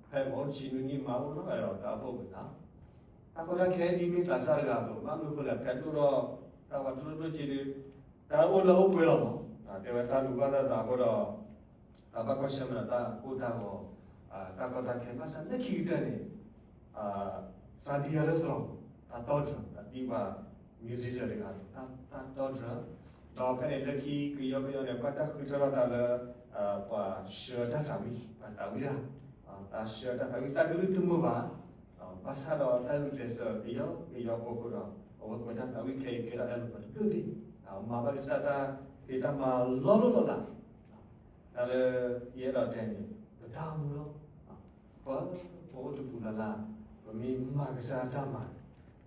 ဖဲမဟိတဆံနွံနံၣ်မါအိၣ်နီၢ်ဂၤဒီးတၢ်အိၣ်ဖှိၣ်ပူၤန့ၣ်, တၢ်ကီတၢ်ခဲဒ်မ့ၢ်သးစၢ်တဂၤအသိး ဘၣ်မနုၤဃိလဲၣ် ဖဲဒိၣ်ထီၣ် တၢ်ဝဲဒိၣ်ဒိၣ်က့ဒုး တၢ်အိၣ်လၢအိၣ်ပှဲၤလီၤမး, တဲဝဲတၢ်လူၤဘၣ်တၢ်သးအဃိဒီး တၢ်ဘၣ်ကွၢ်ဆၢၣ်မဲာ်ဒီးတၢ်ကိၢ်တၢ်ဂီၤ, တၢ်ကီတၢ်ခဲ ဘၣ်ဆၣ်လၢခံကတၢၢ်န့ၣ် သးဒံအီၤလၢသရိာ်, တၢ်တီတြၢၤ သးဒံပှၤ musician တဂၤ တၢ်တီတြၢၤ, ဒီးဖဲန့ၣ်လၢခံကယီကယီန့ၣ် ဘၣ်တၢ်ဃုထၢထီၣ်သးလၢ ပှၤဆှၢတၢ်သးဝံၣ်, ပှၤသးဝံၣ်တၢ်, သးဆှၢတၢ်သးဝံၣ် သးကလုၢ်တမုာ်ဘၣ်, ဘၣ်ဆၣ်ဒီးတၢ်ဂုာ်ကျဲးစၢးကယီကယီအဃိဒီး အဝဲကွဲးတၢ်သးဝံၣ်ခဲအံၤကဲထီၣ်အဲၣ်လီၤပှၤတဘျုးဘ့ၣ်, မၤဘၣ်ကစၢ်တၢ်ဖံးတၢ်မၤလီၤလီၤလးလး, တၢ်လၢယအဲၣ်ဒိးတဲန့ၣ် ပတၢ်အိၣ်မူလီၤ, ပ ပအိၣ်တပူၤလၢ်လၢ်, ပမ့ၢ်မၤကစၢ်တၢ်မၤန့ၣ်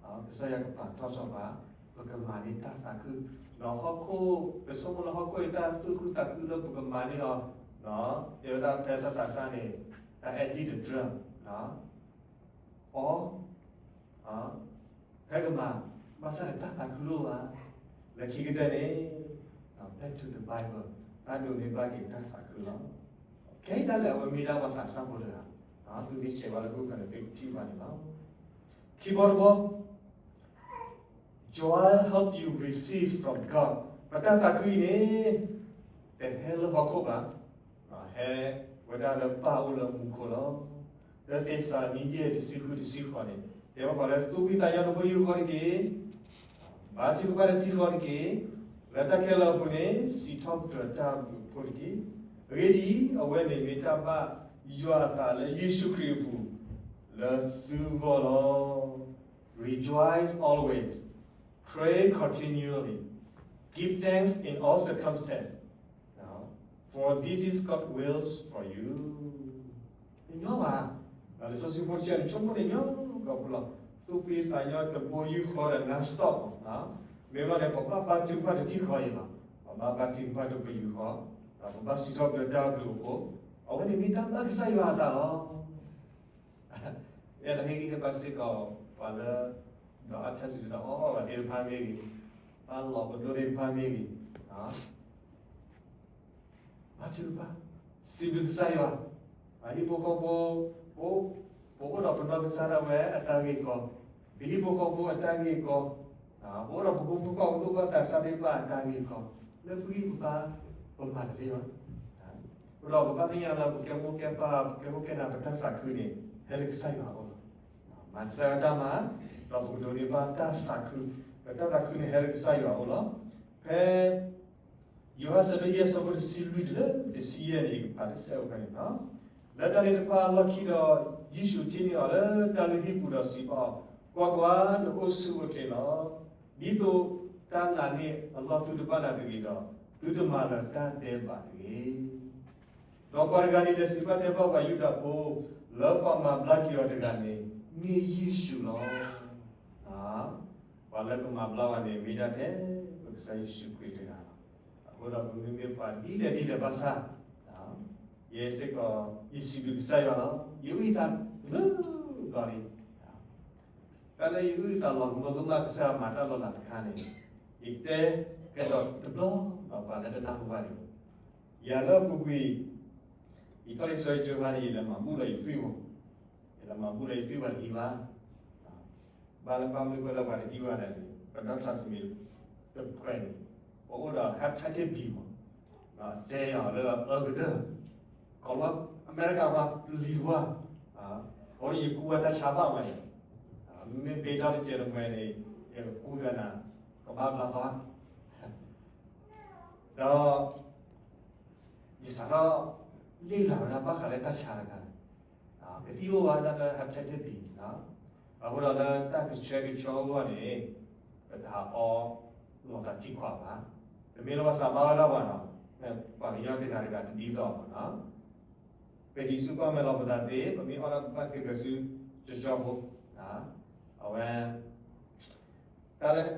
ကစၢ်ယွၤကပာ်ထီၣ်ထီၣ်ဘၣ်, ပကမၤန့ၢ်တၢ်သးခု, ဒီးဟီၣ်ခိၣ်, ပဆိကမိၣ်လၢဟီၣ်ခိၣ်အံၤတၢ်သူၣ်ခုသးခုလၢပကမၤန့ၢ်အီၤ, တဲဝဲဒၣ်ဖဲတၢ်သးစၢ်န့ၣ်, တၢ်အဲၣ်ဒိၣ်တြၢၤ, အီ, ဖဲကမၤ, ဘၣ်ဆၣ်န့ၣ်တၢ်သးခုလိၣ်ဘၣ်, လၢခံကတၢၢ်န့ၣ်, back to the Bible, တၢ်ဒိးန့ၢ်ဘၣ်က့ၤတၢ်သးခုလီၤ. ခဲအံၤဒၣ်လဲာ်အဝဲမ့ၢ်ဒၣ်ပှၤသးစၢ်ဖိတဂၤ, သုမ့ၢ်ဆဲးဝဲလၢမုၢ်ကနၢၤသ့ၣ်ထံၣ်ဘၣ်န့ၣ်လီၤ. ခံဘီတဘီ, Joy help you receive from God. ပတၢ်သးခုအံၤန့ၣ်, တဟဲလၢဟီၣ်ခိၣ်ဘၣ်, ဟဲဝဲဒၣ်လၢပၢ်အိၣ်လၢမူခိၣ်လီၤ. လၢသ့းစၤလနံယဲၢ်တဆံဃုတဆံဃိးန့ၣ်, တဲဘၣ်ပှၤလၢသူၣ်ဖှံသးညီတဘိယူၢ်ဃီတက့ၢ်, ဘါထုကဖၣ်တထံၣ်ဃီတက့ၢ်, လၢတၢ်ခဲလၢာ်အပူၤန့ၣ် စံးထီၣ်ပတြၢၤတၢ်ဘျုးအဖှိၣ်တက့ၢ်. အဂ့ၢ်ဒ်အံၤ, အဝဲန့ၣ်မ့ၢ်တၢ်ဘၣ်ယွၤအသးလၢယ့ၣ်ၡူးခရံာ်အပူၤ, လၢသုဂီၢ်လီၤ. Rejoice always. Pray continually. Give thanks in all circumstances. For this is God's will for you. တညီဘၣ်, လံာ်စီဆှံဖိတဆၢန့ၣ် ဆိကမိၣ်န့ၣ်ညီကီၢ်ပူၤလီၤ. သူၣ်ဖှံသးညီတဘိယူၢ်ဃီဒီး non-stop, မ့ၢ်ဘၣ်န့ၣ် ပဘၣ်ဘါထုကဖၣ်တထံၣ်ဃီအံၤလီၤ. ပဘၣ်ဘါထုကဖၣ်တပယူာ်ဃီ, ဒီးပဘၣ်စံးထီၣ်ပတြၢၤတၢ်ဘျုးအဖှိၣ်, အဝဲန့ၣ်မ့ၢ်တၢ်ဘၣ်ကစၢ်ယွၤအသးလီၤ. အဲၣ်ဒိးဟ့ၣ်ဂံၢ်ဟ့ၣ်ဘါစ့ၢ်ကီး ပှၤလၢ, ဒီးအထၢၣ်စံးဒီးအီၣ်အီၣ်ဘၣ်သ့ၣ်တဖၣ်မ့ၢ်ဂ့ၤ, ဘၣ်လီၤပဒိၣ်သ့ၣ်တဖၣ်မ့ၢ်ဂ့ၤ, ဘါထုကဖၣ်, စံးဘျုးကစၢ်ယွၤ, ဟံၣ်ဖိဃီဖိ, ပအိၣ်ဒီးပနီၢ်ကစၢ်ဒၣ်ဝဲအတၢ်ဂ့ၢ်ကီ, ပဟံၣ်ဖိဃီဖိအတၢ်ဂ့ၢ်ကီ, ပအိၣ်ဒီးပဖိမုၣ်ဖိခွါပသူၣ်ဘီၣ်သးစၢ်သ့ၣ်တဖၣ်အတၢ်ဂ့ၢ်ကီ, လၢပဂံၢ်ပဘါ, ပမၤတသ့ဘၣ်. အဃိဒီးပဘၣ်သ့ၣ်ညါလၢပကဲမိၢ်ကဲပၢ်, ပကဲမိၢ်ကဲနၤ ပတၢ်သးခုန့ၣ် ဟဲလၢကစၢ်ယွၤအအိၣ်လီၤ. မၤကစၢ်ယွၤတၢ်မၤ, ဒီးပကဒိးန့ၢ်ဘၣ်တၢ်သးခု, ပတၢ်သးခုန့ၣ်ဟဲလၢကစၢ်ယွၤအအိၣ်လီၤ. ဖဲ ယိၤဟၣ်အဆၢဒိၣ်ယဲၢ်အဆၢဖိတဆံလွံၢ်တုၤလၢတဆံယဲၢ်န့ၣ် ယကဖးတစဲးအိၣ်ဖဲန့ၣ်လီၤ. လၢတၢ်န့ၣ်တဖၣ်အလီၢ်ခံဒီး, ယ့ၣ်ၡူးထံၣ်န့ၢ်အီၤလၢတၢ်လုၢ်ဟံၣ်ပူၤဒီးစံးဘၣ်အီၤ, ကွၢ်ကွၢ်, နအိၣ်ဆူၣ်အိၣ်ချ့လီၤ. ဒ်သိးတၢ်နာ်န့ၢ်အလီၢ်သုတဘၣ်နၤတဂ့ၤဒီး, သုတမၤလၢၤတၢ်ဒဲးဘးတဂ့ၤ. ဒီးပှၤတဂၤန့ၣ်လဲၤစံးဘၣ်တဲဘၣ်ပှၤယူဒၤဖိ, လၢပှၤမၤဘျါက့ၤအီၤတဂၤန့ၣ် မ့ၢ်ယ့ၣ်ၡူးလီၤ. ပှၤလၢကမၤဘျါဝဲန့ၣ် မ့ၢ်ဒၣ်ထဲပကစၢ်ယ့ၣ်ၡူးခရံာ်တဂၤလီၤ. အဃိဒီးပမ့မ့ၢ်ပှၤဒ်လဲၣ်ဒ်လဲၣ်ဘၣ်ဆၣ်, ယဲစ့ၢ်ကီး ယစံးဘျုးကစၢ်ယွၤလီၤ. ယအုၣ်ယသးတဘျုးဘျီလံ. တၢ်လၢယအုၣ်ယသးလီၤကမၢကမၣ်ကစၢ်ယွၤမၤတၢ်လီၤလးတခါန့ၣ်, ယတဲကဒီးတဘျီ, ဒီးပှၤလၢတနၢ်ဟူဘၣ်န့ၣ်, ယၤလၢအပူၤကွံာ်, ယထီၣ်ယဆၢယကၠိခါန့ၣ် ယလဲၤမၤဘူၣ်လီၤယသွံၣ်မး, ယလဲၤမၤဘူၣ်လီၤယသွံၣ်ပှၤတဟံးဘၣ်. ဘၣ်လၢဘၣ်မနုၤဃိလၢပှၤတဟံးဘၣ်လဲၣ်န့ၣ်, ပဒီကထၢၣ်စမံးတဖုန့ၣ်, ပအိၣ်ဒီး hepatitis B မး, တဲအီၤလၢအအၢကတၢၢ်, ကိးလီၤအမဲရကၤပှၤလံၤဝါ, အဃိန့ၣ်ယကူဝဲတၢ်ဆါဘၣ်မးန့ၣ်, မ့မ့ၢ်ဘ့ဒီတစဲးတမှဲၤန့ၣ်, ယကကူဝဲနၤ, ကဘၣ်ဘျါသီ ဒီး ယစးထီၣ် လေ့လာဝဲဒၣ်ဘၣ်ဃးလၢတၢ်ဆါတခါ, ကသံၣ်အိၣ်ဝဲဒၣ်လၢ hepatitis B, အဃိဒီးလၢတၢ်ကဆှဲကဆှီအဂီၢ်န့ၣ်, ပတဟးအီလီၤသးထံခွးဘၣ်, တမ့ၢ်လၢပှၤသးဘၣ်ဝဲဒၣ်ဘၣ်နီၤ, ပှၤကညီတဂၤတဂၤတဒ်သိးဘၣ်နီၤ, ပဟံးစုကွၢ်မဲာ်လီၤပသးသ့, ပမ့ၢ်အီၣ်ဒၣ်ပဘၣ်သ့ဂဲၤဆူကၠီကၠီဖိ, အဝဲ တၢ်လၢ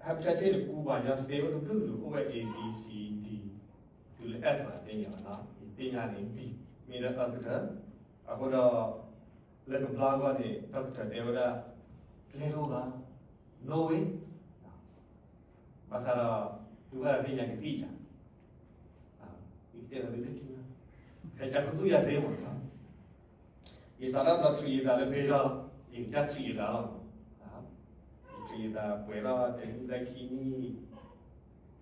hepatitis န့ၣ် ကူပှၤကညီသ့အိၣ်တဘျုးဘျုး အိၣ်ဝဲ A B C D, တုၤလၢ F သ့ၣ်ညါဘၣ်နီၤ, ယသ့ၣ်ညါန့ၣ် B မ့ၢ်လၢအကတၢၢ်, အဃိဒီး လၢကဘျါအဂီၢ်န့ၣ် doctor တဲဝဲဒၣ် ကျဲတအိၣ်ဘၣ်, no way, ဘၣ်ဆၣ်ဒီး သုဘၣ်သ့ၣ်ညါကသံၣ်ယၤ, ယကတဲလီၤသုလၢခံ, ဖဲကစၢ်ခူသူၣ်ယၤသ့မးနီၤ, ယစးထီၣ်ဒီး treat ယသးလၢဘ့ၣ်ဒီး, ယကစၢ် treat ယသးလီၤ, ယ treat ယသးပှဲၤထီၣ်တနံၣ်လၢခံနံၣ်,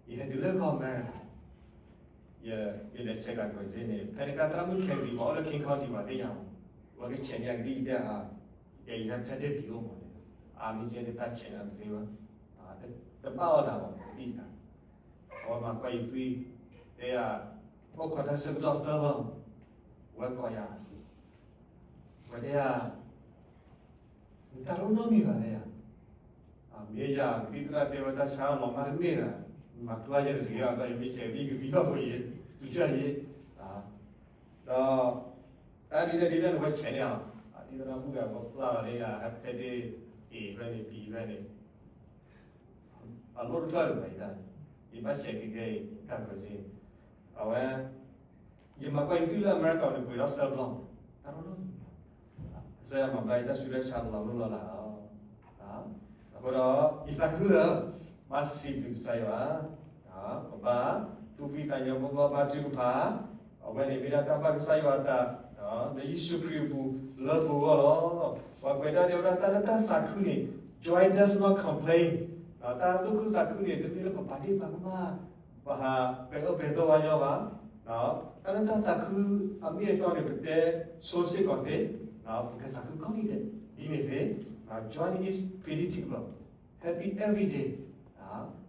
ယဟဲတုၤလၢကီၢ်အမဲရကၤ, ယလဲၤဆဲးကၤကွဲးစ့န့ၣ် ဖဲန့ၣ်အခါသရၣ်မုၣ်ခဲက့ၤ ပှၤအိၣ်လၢ King County ပှၤသ့ၣ်ညါမး, ဝဲကဆဲးန့ၢ်ယၤကသံၣ်ယတဲအါ, ယတဲယဟဲ hepatitis B အိၣ်မးန့ၣ်, အါမ့ၢ်ကဲန့ၣ်တၢ်ဆဲးန့ၢ်တသ့ဘၣ်, တဘၣ်အီၣ်တၢ်ဘၣ်မး ကသံၣ်တခါ, အဝဲမၤကွၢ်ယသွံၣ်, တဲယၤ, အိၣ်ခိးတၢ်ဆၢကတီၢ်သၢသီ, ဝဲကိးယၤ ဝဲတဲယၤ, နတၢ်တအိၣ်နီတမံၤဘၣ်တဲယၤ, မ့ၢ်ယၤ ကသံၣ်သရၣ်တဲဝဲတၢ်ဆါလီၤမးတမ့ၢ်ဒီး, မၤကျီယဲတဂ့ၤအီၤဒီး ယမ့ၢ်ဆဲးသံၣ်ကသံၣ်ထီၣ်ဖိယဲ, သံၣ်ထီၣ်ယဲ, ဒီး တၢ်ဒ်လဲၣ်ဒ်လဲၣ်န့ၣ် ဝဲဆဲးန့ၢ်အီၤ, ဒ်သရၣ်မုၣ်ဂၤ ပပျၢ်လီၤန့ၢ်ယၤ hepatitis A ဖဲန့ၣ် B ဖဲန့ၣ် အလိၣ်တဖျၢၣ်တဖၣ်အံၤတၢ်န့ၣ် ယဘၣ်ဆဲးက့ၤခဲအံၤ တၢ်ကရၢစ့ၣ်န့ၣ် အဝဲ ယမၤကွၢ်ယသူၣ်လၢအမဲရကၤန့ၣ် ပှဲၤထီၣ်သၢဘျီ တၢ်နီၢ်နီၢ် ကစၢ်ယွၤမၤဘျါယတၢ်ဆူးတၢ်ဆါလီၤလိၢ်လီၤလးလီၤ. အဃိဒီး ယသးခုဧၢ, ဘၣ်စံးဘျုးကစၢ်ယွၤ ပဘၣ်သူၣ်ဖှံသးညီ ပဘၣ်ဘါထုကဖၣ်, အဝဲန့ၣ်မ့ၢ်ဒၣ်တၢ်ဘၣ်ကစၢ်ယွၤအသး လၢယ့ၣ်ၡူးခရံာ်အပူၤလၢပဂီၢ်လီၤ. ပှၤကွဲးတၢ်ဒဲဝဲဒၣ်တၢ်လၢတၢ်သးခုန့ၣ် joy does not complain, တၢ်သူၣ်ခုသးခုန့ၣ် တမ့ၢ်လၢပပာ်ဒ့ၣ်ပာ်ကမၣ် ပဟးပဲာ်အၢပဲာ်သီဝဲညီဘၣ်. တၢ်လၢတၢ်သးခုအမ့ၢ်အတီန့ၣ် ပတဲဆိစ့ၢ်ကီးသ့, ပကသးခုကိးနံၤဒဲး ဒ်န့ၣ်သ့. Joy is predictable, happy every day,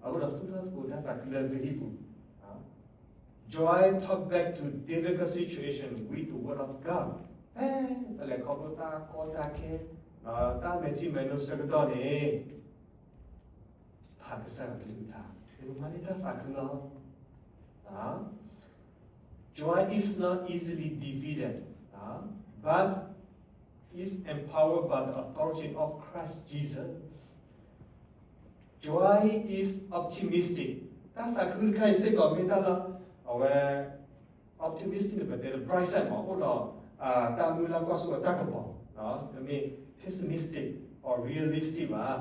အဃိဒီးသူၣ်ထီၣ်သကိးတၢ်သးခုလၢသုဟံၣ်ပူၤ Joy talk back to difficult situation with the word of God. ဖဲပလဲၤခီဖျိတၢ်ကီတၢ်ခဲ, တၢ်မဲာ်ထံမဲာ်နိဆၢကတီၢ်န့ၣ် ဖးကစၢ်ယွၤကလုၢ်ကထါ, မၤန့ၢ်တၢ်သးခုလီၤ. Joy is not easily defeated, but is empowered by the authority of Christ Jesus. Joy is optimistic. တၢ်သးခုတခါအံၤစ့ၢ်ကီးမ့ၢ်တၢ်လၢ အဝဲ optimistic န့ၣ် ပတဲလၢ bright side မ့ၢ် အိၣ်ဒီး တၢ်မုၢ်လၢ်ကွၢ်စိအတၢ်ကပီၤ, တမ့ၢ် pessimistic or realistic ဘၣ်.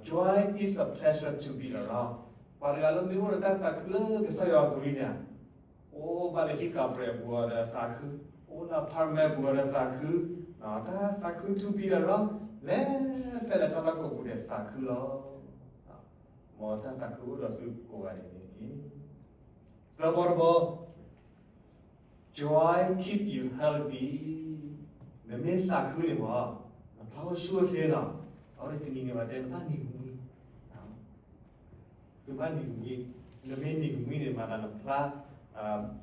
Joy is a pleasure to be around. ပှၤတဂၤလၢမ့ၢ်အိၣ်ဒီးတၢ်သးခုလၢကစၢ်ယွၤအပူၤလံန့ၣ် အိၣ်ဘၣ်လၢဟံၣ်ဃာ်ပြဲၤပူၤအီၤဒီးသးခု, အိၣ်လၢ apartment ပူၤအီၤဒီးသးခု, တၢ်သးခု to be around, လဲၤဖဲလဲၣ်တၢ်လၢကိာ်ပူၤဒီးသးခုလီၤ. မ်တၢ်သးခုအိၣ်ဒီးသုကိးဂၤဒဲးန့ၣ်တက့ၢ်. သၢဘီတဘီ Joy keep you healthy. နမ့ၢ်သးခုန့ၣ်မ့ၢ် နဖျါအိၣ်ဆူၣ်အိၣ်ချ့လီၤ. အဝဲတနံၤန့ၣ်ဘၣ်တဲနဘၣ်နံၤကမှံ, သုဘၣ်နံၤကမှံ, နမ့ၢ်နံၤကမှံန့ၣ် မၤသးနဖျါ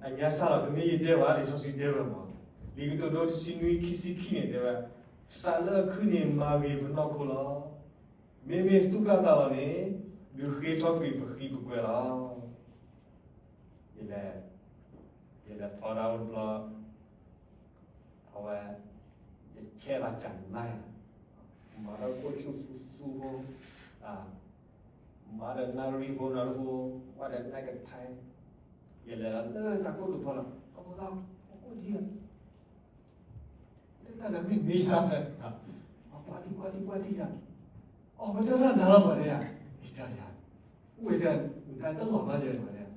အညါစၢ်လီၤ. တမ့ၢ်ယတဲဘၣ် လံာ်စီဆှံတဲဝဲမ့ၢ် လံာ်ကတိၤဒိတဆံနွံ ခံဆံခံန့ၣ်တဲဝဲ, သးလၢအခုန့ၣ်မၤဂ့ၤပနီၢ်ခိလီၤ. မ့မ့ၢ်သူၣ်ကၢ်သးလီၤန့ၣ် ဒုးဃ့ထီၣ်ကွံာ်ပဃံပကွဲၤလီၤ. ယလဲၤ, ယလဲၤဖီတၢ်အိၣ်တဘျီ, အဝဲ, ယဆဲးလီၤကနၣ်, မၤဒီးကိၣ်ဆူၣ်ဆူၣ်ဆူၣ်ဖိ, မၤဒီးနၣ်ရံၣ်ဖိနီၢ်တဖိ, ဝဲဒီးနၢ်ကထါ, ယလဲၤလီၤလၢတၢ်ကိၢ်တဖီလီၤ, အဖိသၣ်, အကိၣ်ဒံဧါ, တၢ်လၢမ့ၢ်မ့ၢ်ယၤ, ကွၢ်ထံကွၢ်ထံကွၢ်ထံယၤ, အီၣ်ဝဲတၢ်ရၢၢ်နၤလီၤပှၤတဲယၤ, မ့ၢ်တၢ်ယၤ, အိၣ်ဝဲတၢ်, တၢ်တလီၤဘၣ်ယၤပှၤတဲယၤ,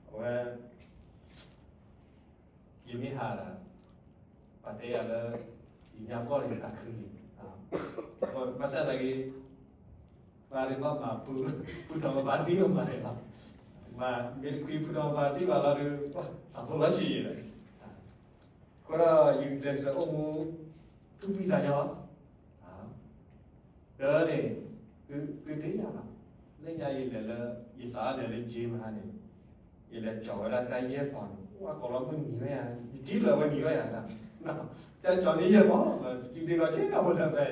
အဝဲ ယမ့ၢ်ဟးဒီး, ပှၤတဲယၤလၢ, ယညါပီၢ်န့ၣ်သးခုန့ၣ်, ဘၣ်ဆၣ်သနာ်က့, ပှၤဒုးဘၣ်မၤဖု, ဖုထီၣ်မၤဘၣ်သံမၤန့ၣ်လီၤ, မ့ၢ်တခွံဖုထီၣ်မၤဘၣ်သံဘၣ်လီၤဒီး, သးဖိလီၤဆံးယဲၢ်လီၤ, အဃိဒီးယကျဲးစၢးအိၣ်မူ, သူၣ်ဖှံသးညီ တၢ်န့ၣ်, သုသ့ၣ်ညါလီၤ, လၢညါယလဲၤလၢ, ယစးလဲၤလၢ gym ဟါန့ၣ်, ယလဲၤကၠီၤဝဲဒၣ်တၢ်ယဲၢ်ပီၤန့ၣ်, အိၣ်ဝဲကိးလီၤမုၢ်နံၤဝဲယၤ, ယထံၣ်လၢအဝဲနံၤဝဲယၤ, တၢ်ကၠီၤန့ၢ်ယဲၢ်ပီၤ, တုၤဒ့ကီးဆ့ကၤဖိလၢဖဲ,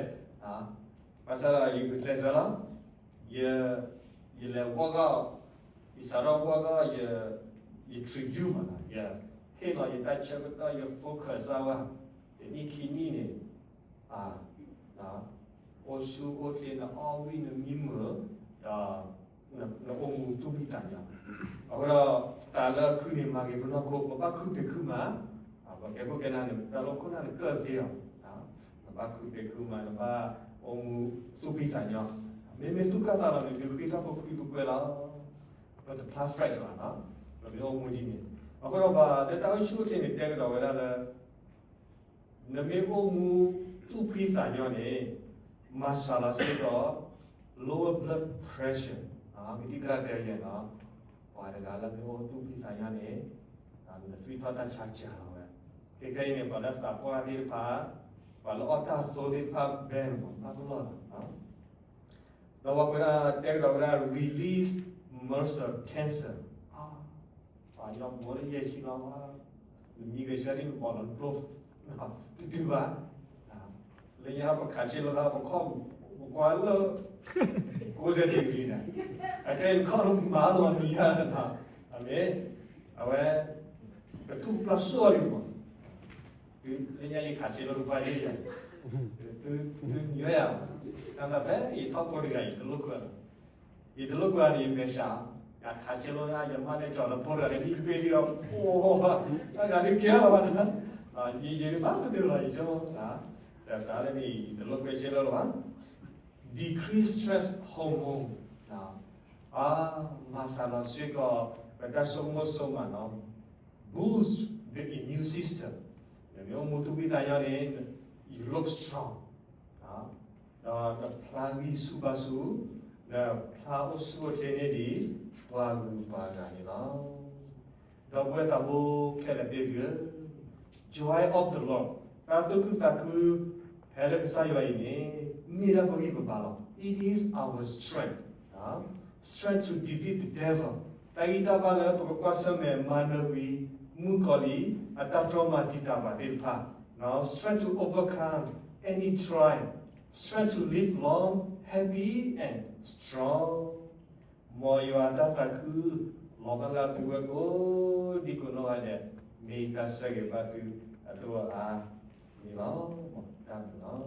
ဘၣ်ဆၣ်ဒီးယကျဲးစၢးလီၤ, ယ, ယလဲၤ work out, ယစးထီၣ် work out, ယ, ယ treat you မး, ယဟ့ၣ်လီၤယတၢ်ဆၢကတီၢ် ယ focus အဝဲ, တနံၣ်ခံနံၣ်န့ၣ်, အိၣ်ဆူၣ်အိၣ်ချ့ နအီၣ်ဝံၣ်နမံမုာ်, ဒီး, နအိၣ်မူသူၣ်ဖှံသးညီ, အဃိဒီး, သးလၢခုန့ၣ်မၤဂ့ၤပနီၢ်ခိ ပဘၣ်ခုဖံးခုမၤ, ပကဲခိၣ်ကဲနၢ်န့ၣ် တၢ်လီၢ်ခိၣ်နၢ်န့ၣ်ကၢၢ်သ့လီၤ, နဘၣ်ခုဖံးခုမၤ နဘၣ်အိၣ်မူသူၣ်ဖှံသးညီ, မ့မ့ၢ်သူၣ်ကၢ်သးလီၤန့ၣ် ဒုးဃ့ထီၣ်ပဃံပကွဲၤလီၤ, ပတဖျါ fresh ဘၣ်, ပမ့ၢ်အိၣ်မူဒ်န့ၣ်, အဃိဒီးပှၤလၢတၢ်အိၣ်ဆူၣ်အိၣ်ချ့န့ၣ်တဲကဒီးဝဲဒၣ်လၢ နမ့ၢ်အိၣ်မူသူၣ်ဖှံသးညီန့ၣ်, မၤစှၤလီၤစ့ၢ်ကီး, lower blood pressure, ကသံၣ်သရၣ်တဲယဲၢ်လီၤ, ပှၤတဂၤလၢမ့ၢ်အိၣ်သူၣ်ဖှံသးညီန့ၣ်, နသွံၣ်ထီၣ်တၢ်ဆါစှၤလီၤဝဲ, ခဲခဲအံၤန့ၣ် ပှၤလၢသးပှၢ်သ့ၣ်တဖၣ်, ပှၤလၢအီၣ်တၢ်အသိသ့ၣ်တဖၣ် ဘဲမး ဘၣ်ပလီၢ်သး ဒီးပှၤကွဲးဒၣ်တဲကဒီးဝဲဒၣ် release muscle tension, ပှၤညီဘိလၢယဲၢ်ဆံလီၤ, နမံကဆှၢဒ်နဘီလီၤကျိ, တတုၤဘၣ်, လၢညါပခးဆ့လီၤသး ပခီၣ်, ပကွၢ်လၢ, ကိးစဲးတဂ့ၤန့ၣ်, အခဲအံၤနခီၣ်လၢမၤလီၤနံၤယါ, အမ့ၢ်, အဝဲ, ပထူၣ်ပျီၢ်စိၣ်အီၤဒံးမး, လၢညါယခးဆ့လီၤတပှၢ်ယဲၢ်ယၤ, သုနံၤဝဲယၤ, တၢ်သးဖဲယထီၣ်ဖိတဂၤ ယတလိၣ်ကွၢ်လီၤ, ယတလိၣ်ကွၢ်န့ၣ် ယမဲာ်ဆှး, ယခးဆဲးလိလၢယမါန့ၣ် ကၠီၤလၢဖိတဂၤန့ၣ် မံကပ့ၢ်ဒံးအီၤ, တၢ်ဂၤဒုးကဲလီၤဘၣ်, ယယံာ်ဒံးဘၣ်ပတုာ်လီၤ ယဆိကမိၣ်, ဒီးစးလၢန့ၣ် ယတလိၣ်ကွၢ်ဆဲးလိလီၤဘၣ်, decrease stress hormone, မၤစှၤလီၤစ့ၢ်ကီး ပတၢ်ဆိကမိၣ်ဆိကမးလီၤ, boost the immune system, မ့ၢ်အိၣ်မူသူၣ်ဖှံသးညီန့ၣ် you look strong, ဒီးနဖျါဂံၢ်ဆူၣ်ဘါဆူၣ်, နဖျါအိၣ်ဆူၣ်အိၣ်ချ့န့ၢ်ဒံး ပှၤဂုၤပှၤဂၤန့ၣ်လီၤ. ဒီပုၢ်ဝဲၢ်သးဘိခဲလၢာ်သ့ၣ်သုဧၢ, joy of the Lord, တၢ်သူၣ်ခုသးခု ဖဲလၢကစၢ်ယွၤအံၤန့ၣ် မ့ၢ်ဒၣ်ပဂံၢ်ပဘါလီၤ. It is our strength, strength to defeat the devil, တၢ်ဂံၢ်တၢ်ဘါလၢပကကွၢ်ဆၢၣ်မဲာ်မၤနၢၤကွံာ် မုၣ်ကီၤလံၢ် အတၢ်တြီမၤတံာ်တာ်ပှၤသ့ၣ်တဖၣ်, strength to overcome any trial, strength to live long, happy and strong, မ်ယွၤအတၢ်သးခု လီၤဘၣ်လၢသုဝဲကိးဒံကိးနီၢ်ဂၤဒဲး, မ့ၢ်တၢ်ဆၢဂ့ၤဘၣ်သုအဒိၣ်အါန့ၣ်လီၤ. တၢ်ဘျုးလီၤ.